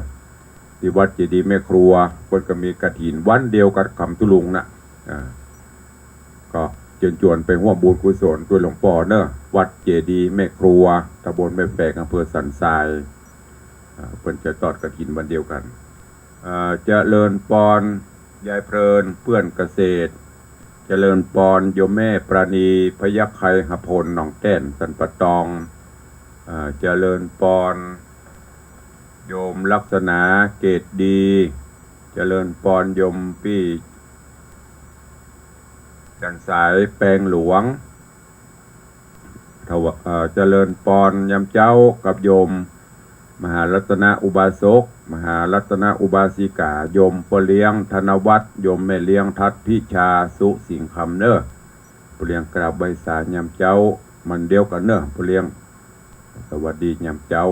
ตี้วัดเจดีย์แม่ครัว เปิ้นก็มีกฐินวันเดียวกับขำตุลุงน่ะ อ่า ก็เจิญจวนไปฮ่วมบุญกุศลตวยหลวงป้อเน่อ วัดเจดีย์แม่ครัว ตำบลแม่แฝก อำเภอสันทราย อ่า เปิ้นจะตอดกฐินวันเดียวกั๋น เอ่อ เจริญปอนยายเพลินเปื้อนเกษตร เจริญปอนโยมแม่ปราณีพยัคฆไคหพลหนองแต้นสันป่าตอง เอ่อ เจริญปอนโยมลักษณาเกตดี เจริญปอนโยมปี้จันสายแปงหลวง ถวา- เอ่อ เจริญปอนยามเจ๊ากับโยมมหารัตนอุบาสก มหารัตนอุบาสิกา โยมป้อเลี้ยงธนวัฒน์ โยมแม่เลี้ยงทัดพิชา สุสิงห์คำเน่อ ป้อเลี้ยงกราบไหว้สายามเจ๊า มันเดียวกั๋นเน่อ ป้อเลี้ยง สวัสดียามเจ๊า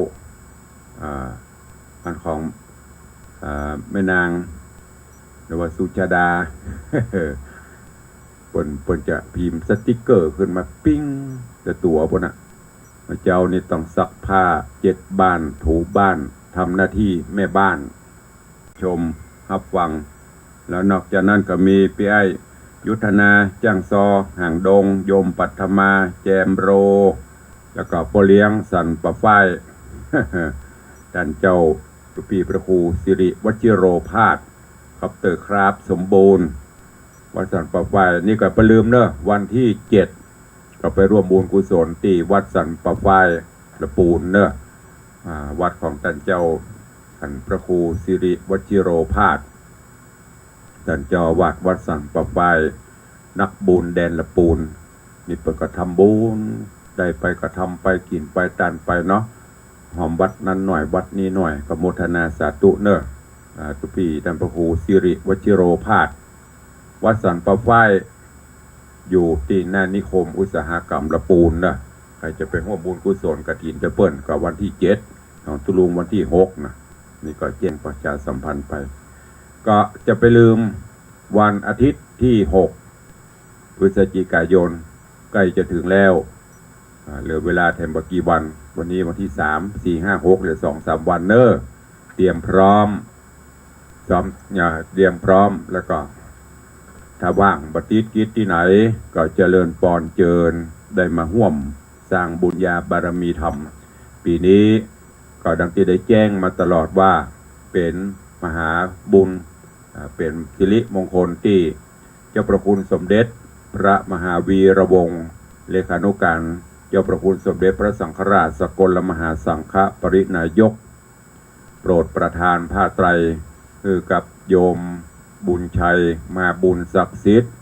อ่า อันของ อ่า แม่นาง หรือว่าสุชาดา เปิ้น เปิ้นจะพิมพ์สติ๊กเกอร์ขึ้นมาปิ้งแต่ตั๋วปู้นน่ะ เจ๊านี่ต้องซักผ้า เจ็ดบ้าน ถูบ้าน ทำหน้าที่แม่บ้าน ชมฮับฟัง แล้วนอกจากนั้นก็มีปี้อ้ายยุทธนา จ้างซอ ห่างดง โยมปัทมา แจมโร แล้วก็ป้อเลี้ยงสันป่าฝ้าย ต้านเจ้า ตุ๊ปี้พระครูสิริวชิโรภาส คอปเตอร์คราฟสมบูรณ์ วัดสันป่าฝ้าย นี่ก็บ่าลืมเน่อ วันตี้เจ็ด ก็ไปฮ่วมบุญกุศลตี้วัดสันป่าฝ้าย ละปูนเน่อ อ่า วัดของต้านเจ้า ต้านพระครูสิริวชิโรภาส ต้านเจ้าอาวาสวัดสันป่าฝ้าย นักบุญแดนละปูน นี่เปิ้นก็ทำบุญ ได้ไปก็ทำไป กิ๋นไป ต้านไปเนาะ หอมวัดนั้นหน่อย วัดนี้หน่อย ก็โมทนาสาธุเน่อ อ่า ตุ๊ปี้ต้านพระครูสิริวชิโรภาส วัดสันป่าฝ้าย อยู่ตี้หน้านิคมอุตสาหกรรมละปูนเน่อ ใผจะไปฮ่วมบุญกุศลกฐินตวยเปิ้น ก็วันตี้เจ็ด ของตุลุงวันตี้หกน่ะ นี่ก็แจ้งประชาสัมพันธ์ไป ก็จะบ่าลืมวันอาทิตย์ตี้หก พฤศจิกายน ใก้จะเถิงแล้ว อ่า เหลือเวลาแถมบ่กี่วัน วันนี้วันตี้สาม สี่ ห้า หก เหลือสองสามวันเน่อ เตรียมพร้อม ซ้อม อ่า เตรียมพร้อม แล้วก็ ถ้าว่างบ่ติดกิจตี้ไหน ก็เจริญปอนเจิญ ได้มาฮ่วมสร้างบุญญาบารมีธรรม ปี๋นี้ก็ดังตี้ได้แจ้งมาตลอดว่า เป๋นมหาบุญ อ่า เป๋นสิริมงคลตี้เจ้าพระคุณสมเด็จพระมหาวีระวงศ์ เลขานุการเจ้าพระคุณสมเด็จพระสังฆราชสกลมหาสังฆปริณายก โปรดประทานผ้าไตรหื้อกับโยมบุญชัย มหาบุญศักดิ์สิทธิ์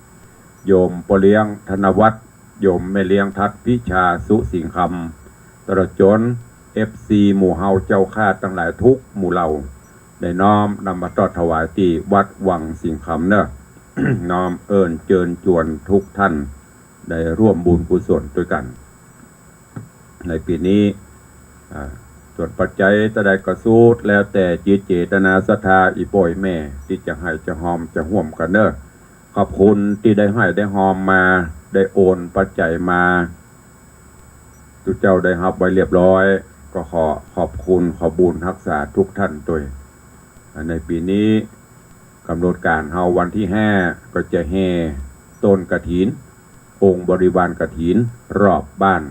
โยมป้อเลี้ยงธนวัฒน์ โยมแม่เลี้ยงทัดพิชา สุสิงห์คำ ตลอดจ๋น เอฟซี หมู่เฮาเจ้าข้าตังหลายกู้หมู่เหล่า ได้น้อมนำมาตอดถวายตี้วัดวังสิงห์คำเน่อ น้อมเอิ้นเจิญจวนกู้ต้าน ได้ฮ่วมบุญกุศลตวยกั๋น ในปี๋นี้ อ่า ส่วนปัจจัยตะใดก็สุดแล้วแต่จิตเจตนาศรัทธาอี่ป้ออี่แม่ตี้จะหื้อจะฮอมจะฮ่วมกั๋นเน่อ ขอบคุณตี้ได้หื้อได้ฮอมมา ได้โอนปัจจัยมา ตุ๊เจ้าได้ฮับไว้เรียบร้อย ก็ขอขอบคุณขอบุญฮักษากู้ต้านตวย อ่า ในปี๋นี้ ก๋ำหนดก๋านเฮาวันตี้ห้า ก็จะแห่ต้นกฐิน องค์บริวารกฐิน รอบบ้าน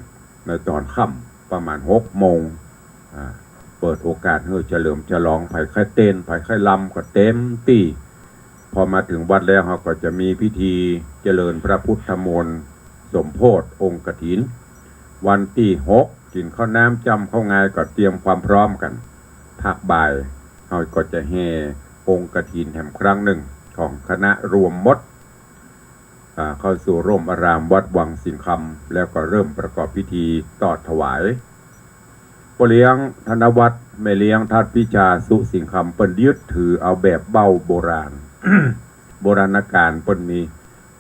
ในต๋อนค่ำประมาณหกโมง อ่า เปิดโอกาสหื้อเฉลิมฉลอง ใผใค่เต้น ใผใค่รำก็เต็มตี้ พอมาเถิงวัดแล้วเฮาก็จะมีพิธีเจริญพระพุทธมนต์ สมโภชองค์กฐิน วันตี้หก กิ๋นข้าวน้ำจ้ำข้าวงาย ก็เตรียมความพร้อมกั๋น ภาคบ่ายเฮาก็จะแห่องค์กฐินแหมครั้งนึ่ง ของคณะรวมหมด อ่า เข้าสู่ร่มอารามวัดวังสิงห์คำ แล้วก็เริ่มประกอบพิธีตอดถวาย ป้อเลี้ยงธนวัฒน์ แม่เลี้ยงทัดพิชา สุสิงห์คำ เปิ้นยึดถือเอาแบบเบ้าโบราณ โบราณกาล เปิ้นมี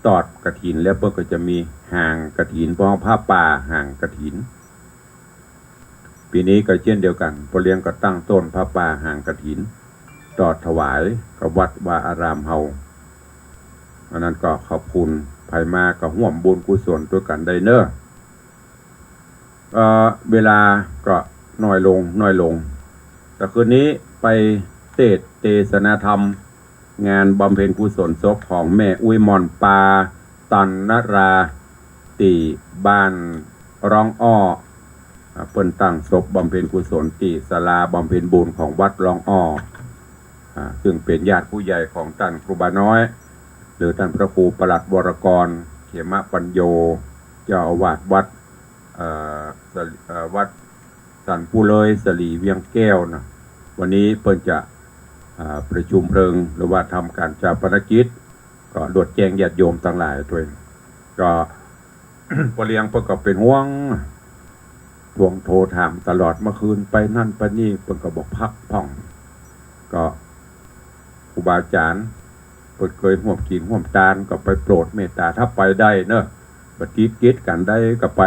ตอดกฐิน แล้วเปิ้นก็จะมีหางกฐิน เพราะผ้าป่าหางกฐิน ปี๋นี้ก็เจ้นเดียวกั๋น ป้อเลี้ยงก็ตั้งต้นผ้าป่าหางกฐิน ตอดถวายกับวัดวาอารามเฮา อันนั้นก็ขอบคุณ ใผมาก็ฮ่วมบุญกุศลตวยกั๋นได้เน่อ เอ่อ เวลาก็น้อยลง น้อยลง แต่คืนนี้ไปเตสน์เตสนาธรรม งานบำเพ็ญกุศลศพของแม่อุ๊ยหม่อนปา ตันนรา ตี้บ้านร่องอ้อ อ่า เปิ้นตั้งศพบำเพ็ญกุศลตี้ศาลาบำเพ็ญบุญของวัดร่องอ้อ อ่า ซึ่งเป๋นญาติผู้ใหญ่ของต้านครูบาน้อย หรือต้านพระครูประหลัดวรกร เขมปัญโญ เจ้าอาวาสวัด เอ่อ สะ เอ่อ วัด สันปูเลย สลีเวียงแก้วนะ วันนี้เปิ้นจะ อ่า ประชุมเพลิง หรือว่าทำการฌาปนกิจ ก็โดดแจ้งญาติโยมตังหลายตวย ก็ ป้อเลี้ยงเปิ้นก็เป๋นห่วง ทวงโทรถามตลอด เมื่อคืนไปนั่นไปนี่ เปิ้นก็บอกพักผ่อน ก็ครูบาอาจ๋ารย์ เปิ้นเกยฮ่วมกิ๋นฮ่วมตาน ก็ไปโปรดเมตต๋า ถ้าไปได้เน่อ บ่ติดกิจกั๋นได้ก็ไป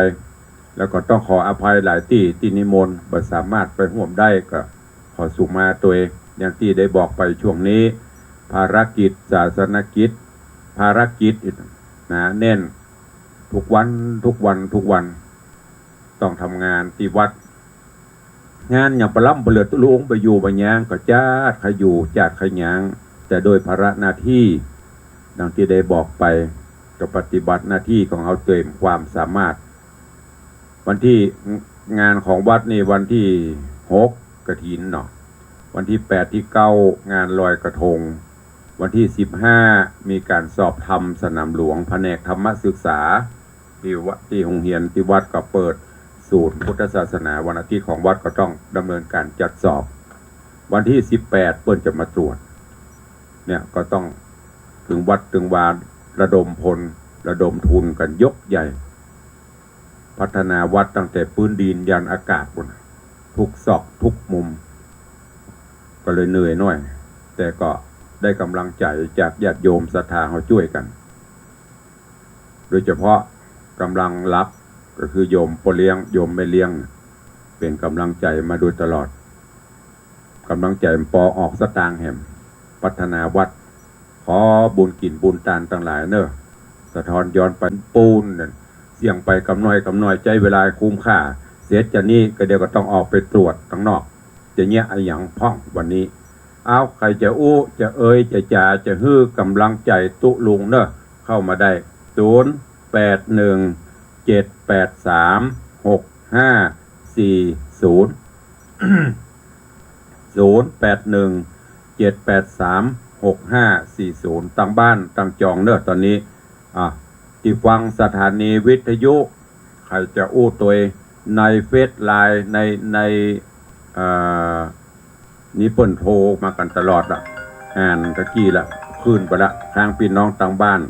แล้วก็ต้องขออภัยหลายตี้ ตี้นิมนต์บ่สามารถไปฮ่วมได้ ก็ขอสุขมาตวย อย่างตี้ได้บอกไปช่วงนี้ ภารกิจ ศาสนกิจ ภารกิจหนาแน่น ทุกวัน ทุกวัน ทุกวัน ต้องทำงานตี้วัด งานหยังปะล้ำปะเหลือ ตุ๊ลุงไปอยู่บ่ยาง ก็จ๊าดขยูจ๊าดขยาง แต่โดยภาระหน้าตี้ ดังตี้ได้บอกไป ก็ปฏิบัติหน้าตี้ของเฮาเต๋มความสามารถ วันตี้ งานของวัดนี่วันตี้หก กฐินเนาะ วันตี้แปดตี้เก้า งานลอยกระทง วันตี้สิบห้า มีก๋านสอบธรรมสนามหลวง แผนกธรรมศึกษา ตี้วัด ตี้โฮงเฮียน ตี้วัดก็เปิดศูนย์พุทธศาสนา วันอาทิตย์ของวัดก็ต้องดำเนินก๋านจัดสอบ วันตี้สิบแปด เปิ้นจะมาตรวจ เนี่ยก็ต้องตึงวัดตึงวา ระดมพล ระดมทุนกั๋นยกใหญ่ พัฒนาวัดตั้งแต่ปื๊นดินยันอากาศปู้น ทุกซอกทุกมุม ก็เลยเหนื่อยหน้อย แต่ก็ได้ก๋ำลังใจ๋จากญาติโยมศรัทธาเฮาจ้วยกั๋น โดยเฉพาะก๋ำลังหลักก็คือโยมป้อเลี้ยง โยมแม่เลี้ยง เป๋นก๋ำลังใจ๋มาโดยตลอด ก๋ำลังใจ๋ปอออกสตางค์แหม พัฒนาวัด ขอบุญกิ๋นบุญตานตังหลายเน่อ สะท้อนย้อนไปปู๊นนั่น เสี่ยงไปกำน้อยกำน้อย ใจ๊เวลาคุ้มค่า เสร็จจากนี้ก็เดี๋ยวก็ต้องออกไปตรวจตังนอก จะเยียะอะหยังพ่องวันนี้ เอา ใผจะอู้ จะเอ่ย จะจ๋า จะหื้อก๋ำลังใจ๋ตุ๊ลุงเน่อ เข้ามาได้ ศูนย์ แปด หนึ่ง เจ็ด แปด สาม หก ห้า สี่ ศูนย์ ศูนย์ แปด หนึ่ง เจ็ด แปด สาม หก ห้า สี่ ศูนย์ ตังบ้านตังจองเน่อ ต๋อนนี้ อ่ะ ตี้ฟังสถานีวิทยุ ใผจะอู้ตวย ในเฟซไลน์ ใน ใน เอ่อ นี่เปิ้นโทรมากั๋นตลอดละ อ่านตะกี้ละ คืนไปละ ตางปี้น้องตังบ้าน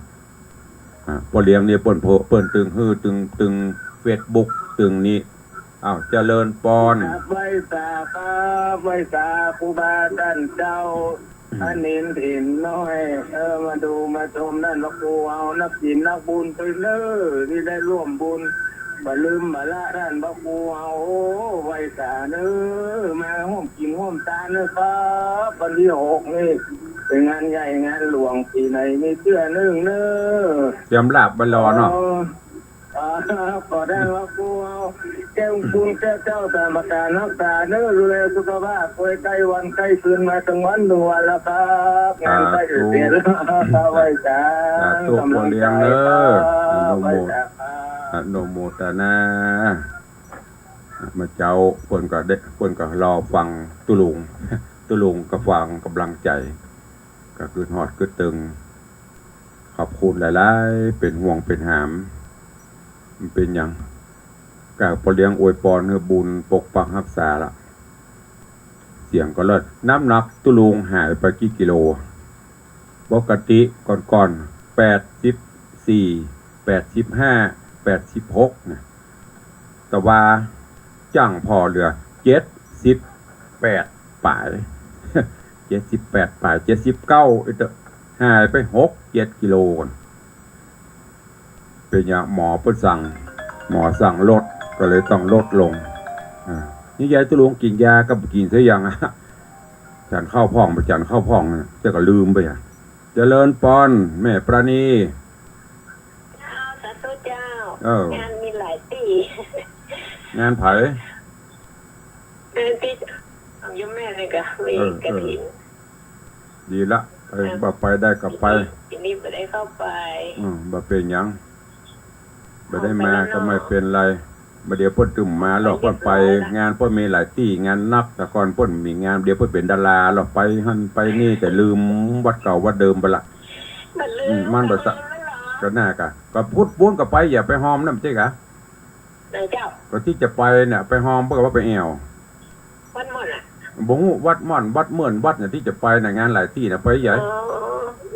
อ่า ป้อเลี้ยงนี่เปิ้นโทร เปิ้นตึงหื้อ ตึง ตึงเฟซบุ๊ก ตึงนี้ อ้าว เจริญปอน ครับ ไหว้สาครับ ไหว้สาครูบาต้านเจ้า อืม อานินถิ่นน้อย เออ มาดูมาชมต้านพระครูเฮา นักศีลนักบุญตวยเน่อ ตี้ได้ฮ่วมบุญ บ่ลืมบ่ละต้านพระครูเฮา โอ้ ไหว้สาเน่อ มาฮ่วมกิ๋นฮ่วมตานเน่อครับ วันตี้หกนี่ เป๋นงานใหญ่งานหลวง ปี๋ไหนมีเตื้อนึ่งเน่อ เตรียมลาบไว้รอเนาะ เออ อ่า ขอได้ครับครู แก้วคุณแก้วเจ้าสามประการรักษาเน่อ ดูแลสุขภาพ ป่วยใกล้วันใกล้คืนมาตึงวันตึงวันแล้วครับ งานใกล้จะเสร็จแล้วครับ ไหว้สา สาธุ ก๋ำลังใจ๋ ป้อเลี้ยงเน่อ ครับ อนุโม ไหว้สาครับ อนุโมทนา เมื่อเจ๊าเปิ้นก็ได้ เปิ้นก็รอฟังตุ๊ลุง ตุ๊ลุงก็ฟังก๋ำลังใจ๋ ก็กึ๊ดฮอดกึ๊ดตึง ขอบคุณหลายๆ เป๋นห่วงเป๋นหาม มันเป๋นหยัง ก้าป้อเลี้ยงอวยปอนหื้อบุญปกปักฮักษาละ เสียงก็เลิศ น้ำหนักตุ๊ลุงหายไปกี่กิโล ปกติก่อนๆ แปดสิบสี่ แปดสิบห้า แปดสิบหก นะ แต่ว่าจั้งผ่อเหลือ เจ็ดสิบแปดป๋าย เจ็ดสิบแปดป๋าย เจ็ดสิบเก้า เอ้ยเต๊อะ หายไปหกเจ็ดกิโลก่อน เป๋นหยัง หมอเปิ้นสั่ง หมอสั่งลด ก็เลยต้องลดลง อ่า นี่ยายตุ๊ลุงกิ๋นยาก็บ่กิ๋นเสียหยังอะ ฉันข้าวพ่อง บ่ฉันข้าวพ่องนะ เจ้าก็ลืมไปอะ เจริญปอน แม่ปราณี เจ้า สาธุเจ้า เออ งานมีหลายตี้ งานใผ งานตี้ของโยมแม่นี่ก็มี เออ กฐิน เออ ดีละ ไป ครับ บ่ไปได้ก็ไป ปีนี้บ่ได้เข้าไป อืม บ่เป๋นหยัง บ่ได้มาก็ไม่เป๋นไร บ่าเดี่ยวเปิ้นตึงมาหรอก เปิ้นไปงาน เปิ้นมีหลายตี้ งานนัก แต่ก่อนเปิ้นมีงาน เดี๋ยวเปิ้นเป๋นดาราหรอก ไปหั้นไปนี่ แต่ลืมวัดเก่าวัดเดิมไปละ มันลืม อืม มันบ่สะ ก็น่ากะ ก็พุทธบุญก็ไป อย่าไปฮอมนั่น ใจ้กะ ไหนเจ้า ก็ตี้จะไปเนี่ย ไปฮอมเปิ้นก็ว่าไปแอ่ว วัดม่อนอะ บ่ฮู้ วัดม่อน วัดเมิน วัดเนี่ยตี้จะไปน่ะ งานหลายตี้น่ะ ไปใหญ่ อ๋อ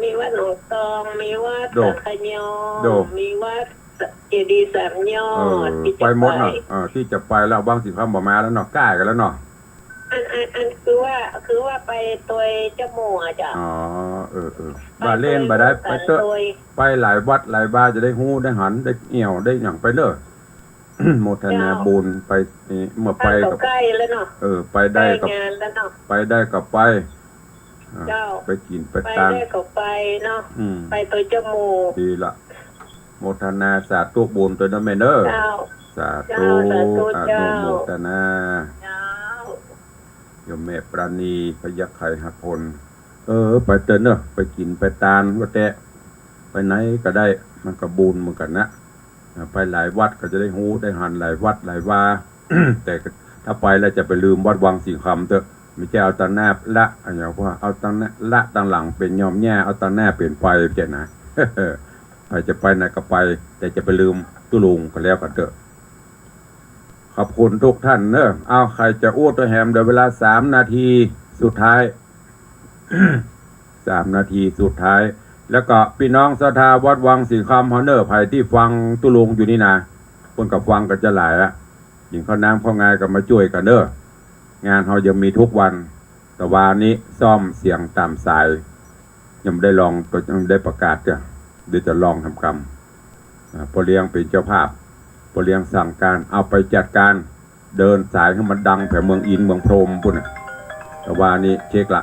มีวัดหนองตอง มีวัด โด สังขยอ โด มีวัดเจดีย์สามยอด เออ ตี้จะไป ไปหมดเนาะ เออ ตี้จะไปแล้ว วังสิงห์คำบ่มาแล้วเนาะ ใก้กั๋นแล้วเนาะ อัน อัน อันคือว่า คือว่าไปตวยเจ้าหมู่อะเจ้า อ๋อ เออ เออ บ่าเล่นบ่าได้ ไปเต๊อะ ไปหลายวัดหลายวา จะได้ฮู้ ได้หัน ได้แอ่ว ได้หยังไปเน่อ โมทนาบุญไป เจ้า เอ่อ เมื่อไปก็ บ้านก็ใก้แล้วเนาะ เออ ไปได้ก็ ใก้งานแล้วเนาะ ไปได้ก็ไป อ่า เจ้า ไปกิ๋นไปตาน ไปได้ก็ไปเนาะ อืม ไปตวยเจ้าหมู่ ดีละ โมทนาสาธุบุญตวยเน่อแม่เน่อ เจ้า สาธุ เจ้า สาธุ อนุโมทนา เจ้า โยมแม่ปราณี พยัคฆ์ไขหพล เออ ไปเต๊อะเน่อ ไปกิ๋นไปตานว่าแต่ ไปไหนก็ได้ มันก็บุญเหมือนกั๋นนะ อ่า ไปหลายวัดก็จะได้ฮู้ได้หันหลายวัดหลายวา แต่ถ้าไปแล้วจะไปลืมวัดวังสิงห์คำเต๊อะ ไม่ใจ้เอาตังหน้าละ อะหยังว่า เอาตังหน้าละตังหลังเป๋นยอมแย่ เอาตังหน้าเป๋นไฟ ใจ้นะ ใผจะไปไหนก็ไป แต่จะไปลืมตุ๊ลุงก็แล้วกั๋นเต๊อะ ขอบคุณทุกท่านเน่อ เอา ใผจะอู้ตวยแหม เหลือเวลาสามนาทีสุดท้าย สามนาทีสุดท้าย แล้วก็ปี้น้องศรัทธาวัดวังสิงห์คำเฮาเน่อ ใผตี้ฟังตุ๊ลุงอยู่นี่นะ เปิ้นก็ฟังกั๋นจะหลายละ กิ๋นข้าวน้ำข้าวงายก็มาจ้วยกั๋นเน่อ งานเฮายังมีทุกวัน แต่วานี้ซ่อมเสียงต๋ามสาย ยังบ่ได้ลอง ยังบ่ได้ประกาศเตื้อ เดี๋ยวจะลองทำกำ อ่า ป้อเลี้ยงเป๋นเจ้าภาพ ป้อเลี้ยงสั่งก๋าน เอาไปจัดก๋าน เดินสายหื้อมันดังแถวเมืองอินทร์เมืองพรหมปู๊นน่ะ แต่วานี้เช็คละ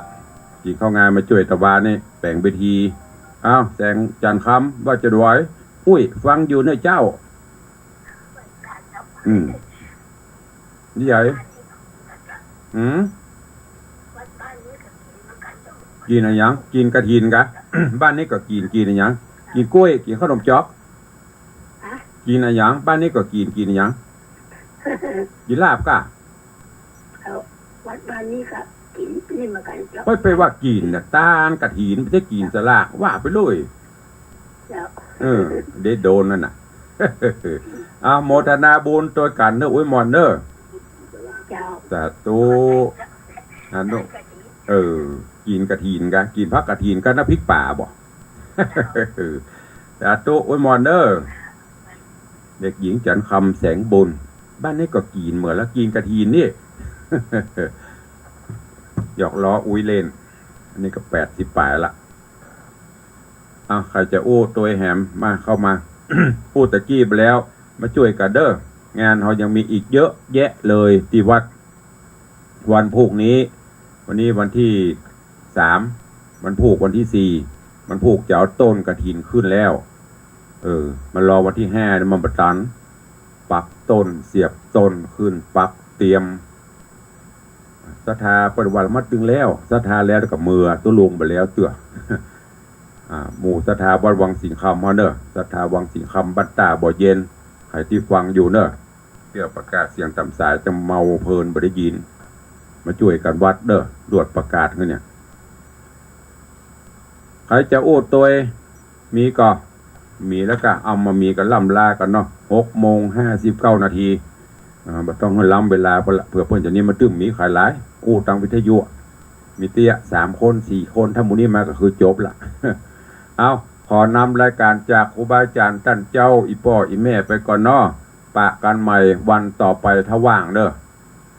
กิ๋นข้าวงายมาจ้วย แต่วานี้แป๋งเวที อ้าว แสงจันทร์คำ ว่าจะไหว อุ้ย ฟังอยู่เน่อเจ้า อืม นี่ใหญ่ อืม กิ๋นอะหยัง กิ๋นกฐินกะ บ้านนี้ก็กิ๋น กิ๋นอะหยัง กิ๋นกล้วย กิ๋นข้าวหนมจ๊อก ฮะ กิ๋นอะหยัง บ้านนี้ก็กิ๋น กิ๋นอะหยัง กิ๋นลาบกะ เอา วัดบ้านนี้ก็กิ๋นนี่เหมือนกั๋นเจ้า เฮ้ย ไปว่ากิ๋นน่ะ ตานกฐิน ไม่ใจ้กิ๋นสลาก ว่าไปเลย เจ้า เออ เดี๋ยวโดนนั่นน่ะ เอา โมทนาบุญตวยกั๋นเน่อ อุ๊ย หม่อนเน่อ เจ้า สาธุ อนุ เออ กิ๋นกฐินกะ กิ๋นผักกฐินกะน้ำพริกป่าบ่ สาธุ อุ๊ย หม่อนเน่อ เด็กหญิงจันทร์คำแสงบุญ บ้านนี้ก็กิ๋นเหมือนละ กิ๋นกฐินนี่ หยอกล้ออุ๊ยเล่น อันนี้ก็แปดสิบป๋ายละ อ่ะ ใผจะอู้ตวยแหม มา เข้ามา อู้ตะกี้ไปแล้ว มาจ้วยกั๋นเน่อ งานเฮายังมีอีกเยอะแยะเลยตี้วัด วันพูกนี้ วันนี้วันตี้สาม วันพูกวันตี้สี่ วันพูกจะเอาต้นกฐินขึ้นแล้ว เออ มารอวันตี้ห้านี่มันบ่ตัน ปักต้น เสียบต้น ขึ้นปักเตียม ศรัทธาเปิ้นว่ามาตึงแล้ว ศรัทธาแล้วก็เมือตุ๊ลุงไปแล้วเตื้อ อ่า หมู่ศรัทธาวัดวังสิงห์คำเฮาเน่อ ศรัทธาวังสิงห์คำบ้านต้าบ่อเย็น ใผตี้ฟังอยู่เน่อ เตื้อประกาศเสียงต๋ามสายจะเมาเพลินบ่ได้ยิน มาจ้วยกั๋นวัดเน่อ ดวดประกาศหื้อเนี่ย ใผจะอู้ตวย มีก่อ มีแล้วก็เอามามีกันล่ำลากันเนาะ หกโมงห้าสิบเก้านาที อ่า บ่ต้องหื้อล้ำเวลา เปื้อเปิ้นจะนี้มาตึงมีขายหลาย อู้ตางวิทยุ มีเตี้ยสามคนสี่คน ถ้าหมู่นี้มาก็คือจบละ เอา ขอนำรายการจากครูบาอาจ๋ารย์ต้านเจ้า อี่ป้ออี่แม่ไปก่อนเนาะ ปะกั๋นใหม่วันต่อไปถ้าว่างเน่อ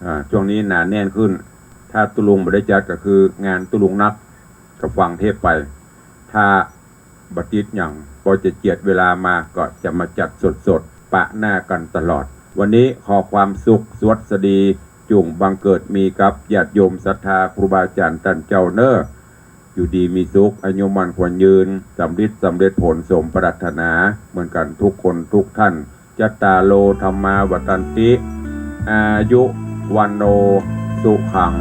อ่า ช่วงนี้หนาแน่นขึ้น ถ้าตุ๊ลุงบ่ได้จัดก็คืองานตุ๊ลุงนัก ก็ฟังเทศน์ไป ถ้าบ่ติดหยัง ปอจะเจียดเวลามาก็จะมาจัดสดๆ ปะหน้ากั๋นตลอด วันนี้ขอความสุขสวัสดี จุ่งบังเกิดมีกับญาติโยมศรัทธาครูบาอาจ๋ารย์ต้านเจ้าเน่อ อยู่ดีมีสุข อายุมั่นขวัญยืน สำริดสำเร็จผลสมปรารถนา เหมือนกั๋นทุกคนทุกท่าน จัตตาโร ธัมมา วัฑฒันติ อายุ วัณโณ สุขัง